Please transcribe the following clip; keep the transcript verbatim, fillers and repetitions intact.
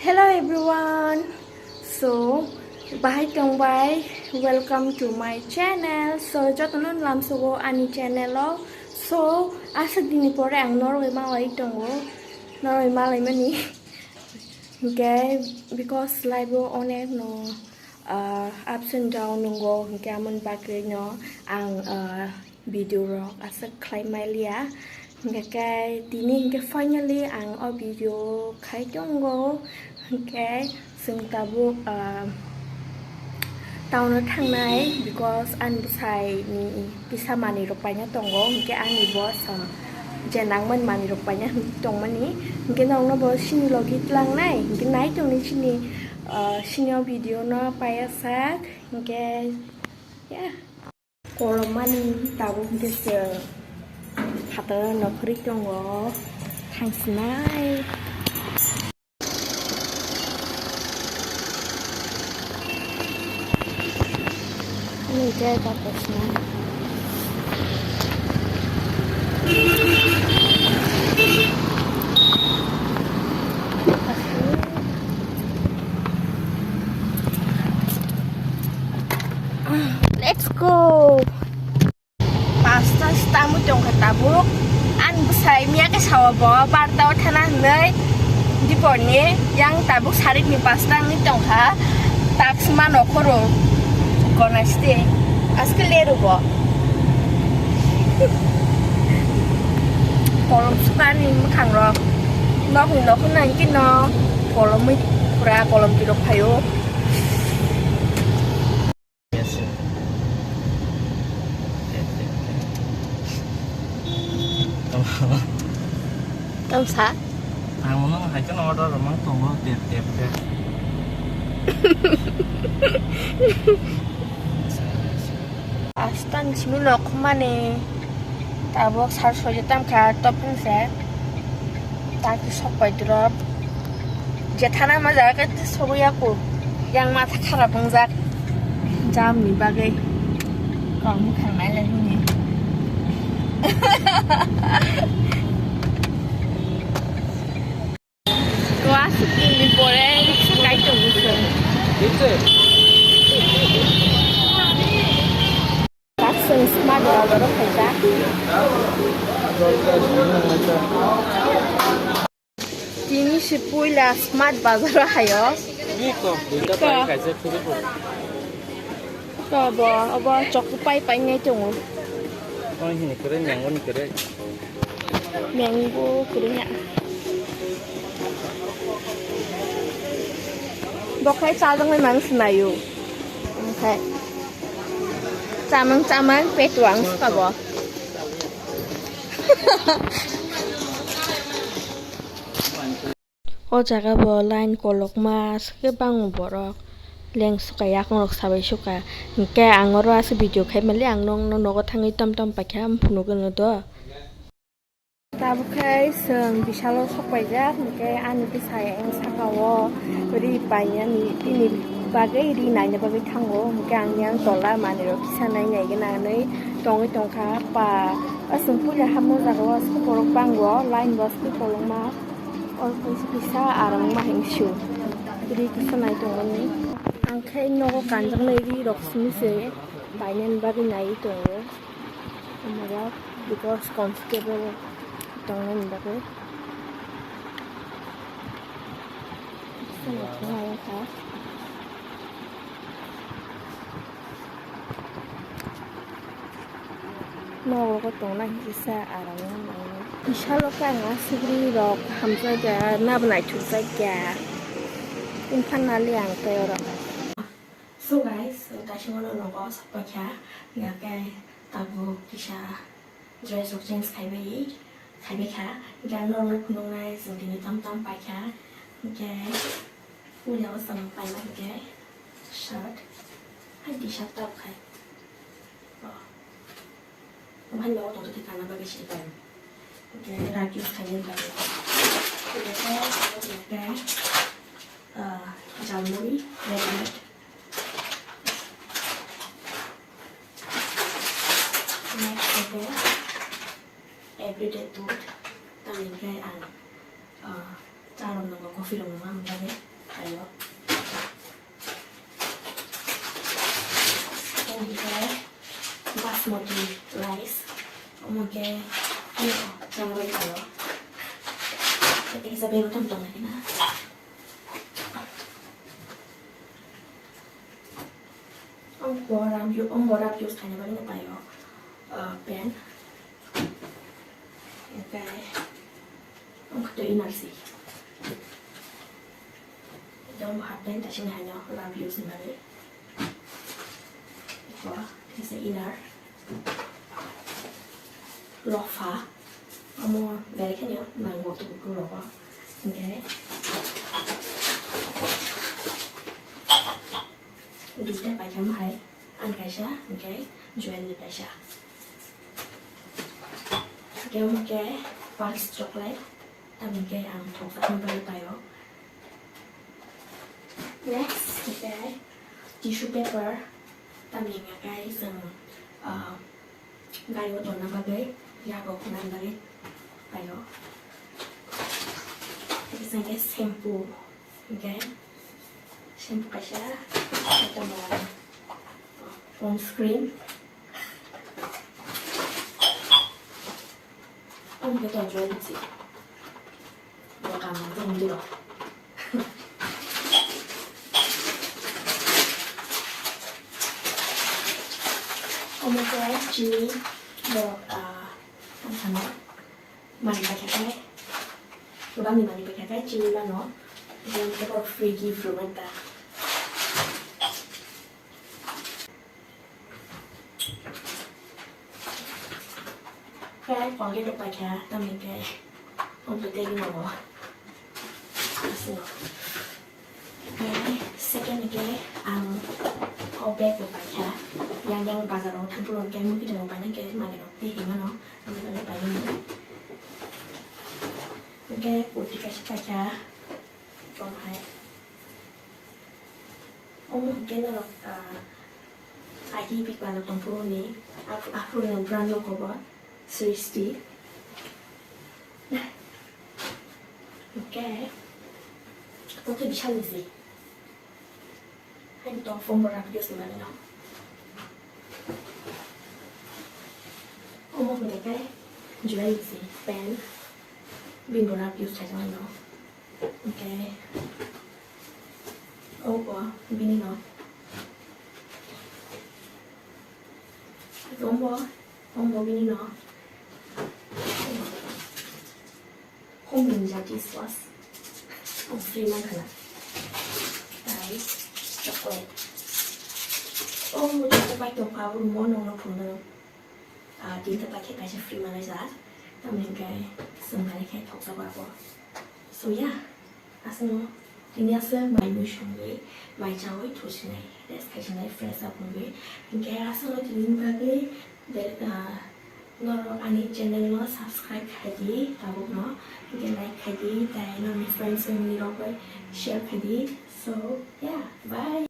Hello everyone, so bahai tongbai, welcome to my channel. So jotono lamsogo ani channel o. So aswk dini pore ang noroi malai tongo, noroi malaimani. Hinkhe because life o onek no, ah, ups and down nungo, hinkhe amoni bagwi no ang, ah, video rok aswk khlai maliya. Hinkhe khe tini hinkhe finally ang o video khai tongo. Hinkhe chwng tabuk, ah, town o thangnai because ani bwsai ni kisa manwi rok paina tongo, hinkhe ani bo sam je nangmani manwi rok paina tongmani, hinkhe nokno bo sini logi tlangnai, hinkhe nai tongni sini, ah, sini o video no paiya sak, hinkhe ya. Kolomani tabuk hwnkhe chwng phataro nokhorwi tongo, thangsinai. Ani jai bapasna. Let's go. Pasta stamwi tongkha tabuk. Ani bwsai miya khe sawa bo barta o thana hwnwi diporni yang tabuk sarikni pasta wngwi tongkha. Taksma nokhoro konasti aske leru bo. Kolom sukani mwkhang rok nokni nokhorno hwnkhe no kolomwi pura kolom tirok phaio. Tamsa? Ang mono hai kheno order rwmang tongo, tep, tep, tep. Astan simi nok mani tabok sar soja tamkha top hwnse. Taki sok pai drop. Je thana ma jaga khe sogwi ya ku. Yang matha kharap wngjak. Jam ni bagwi. Kok mwkhang nai lai hwnwi. Ko aswk ni pore riksa kai tongo chwng. Kakswng smart bazar o khaijak. Tini se puila smart bazar o hayo. Ni to, duita Ika. Pai kaisa khuri ko. Ika bo, abo chok pai pai ngai tongo. Oi hini kore, mango ni kore. Mango kore na. Bokhai chajak nai mang sinayo. Oke. Chamang chamang petuang sabo. O jaga bo line kolokma swkhe bango borok leng suka yakung rok sabai suka hinkhe ang oro aswk video khai mali ang nokno nogo thangwi tom tom paikha phunugwi no do. Tabuk khe chwng bisalo sok paijak hinkhe ani bwsai ang saka o ri painani bini bagwi ri naina bagwi thango hinkhe ang yang tola manwi rok kisa nai naigwna hinwi tongwi tongkha pa aswk puila hamo jaga o aswk borok bango line bo aswk kolokma. O kaisa kisa arang ma hing su. Ri kisa nai tongmani. Ang khe nogo kanjaknai ri rok simi se bainani bagwi nai tongo. Amara because comfortable tongnani bagwi. Kisa nai tongmani kha. Nogo tongna hingkisa aram o nangno. Bisalo khe ang asugri rok hamjakya, nabo naithokjakya. Internally ang tei oro. So guys, kaisa mano nogo sok paikha, ya khe tabuk kisa dress rok change khaibai, khaibai kha. Hinkhe ang norok phunuknai chwng tini tam tam paikha. Hinkhe puila o chwng paina hinkhe shirt, hai t-shirt tabuk khai. Omo hai nogo tongthote kana bagwi se pai. Hwnkhe ragi khaina bagwi. Hwnkhe, ah, jalmuri, red, red. Next hwnkhe everyday dudh. Tamni hwnkhe ang, ah, cha rok nwngo, coffee rok nwngo, ang bagwi. Ayo. Omo khe basmati rice. Omo khe chana bai khaio. Tei kisa bag o tong tong nai na. Omo rub, omo rub use khaina bagwi paio, uh, pen. Oke. Omo khe to inner si. Omo half pant ta sini haino rub use ni bagwi. Omo khe inner. Lopha. Omo belai kheno nango tubukrok rogo. Hinkhe duita paikha omo hai. Ang kaisa, hinkhe Joel ni kaisa. Hinkhe omo khe Pulse chocolate. Tamni hinkhe ang thokjakma bagwi paio. Next hinkhe tissue paper. Tamni hinkhe chwng, ah, Gari o tonna bagwi yago khwnani bagwi paio. Tei kisa hinkhe shampoo, hinkhe shampoo kaisa, tei tamo Pond's cream. Omo khe tonjoi se. Bo kama tong diro. Omo khe chini borok, ah, ang sana mani paikha khe, kwbangni mani paikha khe chini mano, je borok free gift rwmani ta. Khe Colgate rok paikha, tamni khe omo tei rwngo. Aswk. Khe second khe ang o bag bo paikha. Yang yang bazar o thangphuru khe mui kiting rok painai khe manwi rok tei hinmano, tamni bagwi painai. Khe kurti kaisa paikha, chom hai. Omo hinkhe norok, ah, ahi bikmano tongphuru ni, aphuru ni brand no kobo Srishti. Hinkhe, omo khe Vishal ni se. Haini tong phone bo rap use ni bagwi no. Omo hinkhe Joel ni se pen. Bini bo rap use khaijak no. Hinkhe obo bini no. Omo, omo bini no. Home ni jati sauce. Omo free man khana. Tai chocolate. Omo chocolate bai tongkha, omo nongno phunukgo. Ah, tinta packet kaisa free manai jak. Tamni hinkhe chwng nai khe thokjago abo. So yeah, aswkno tini aswk mai mui songwi, mai chawi thusinai, rest khaisinai, fresh up wngwi. Hinkhe aswkno tini bagwi bel-, ah, norok ani channel no subscribe khaidi tabukno. Hinkhe like khaidi, tai norokni friends family rok bai share khaidi. So yeah, bye.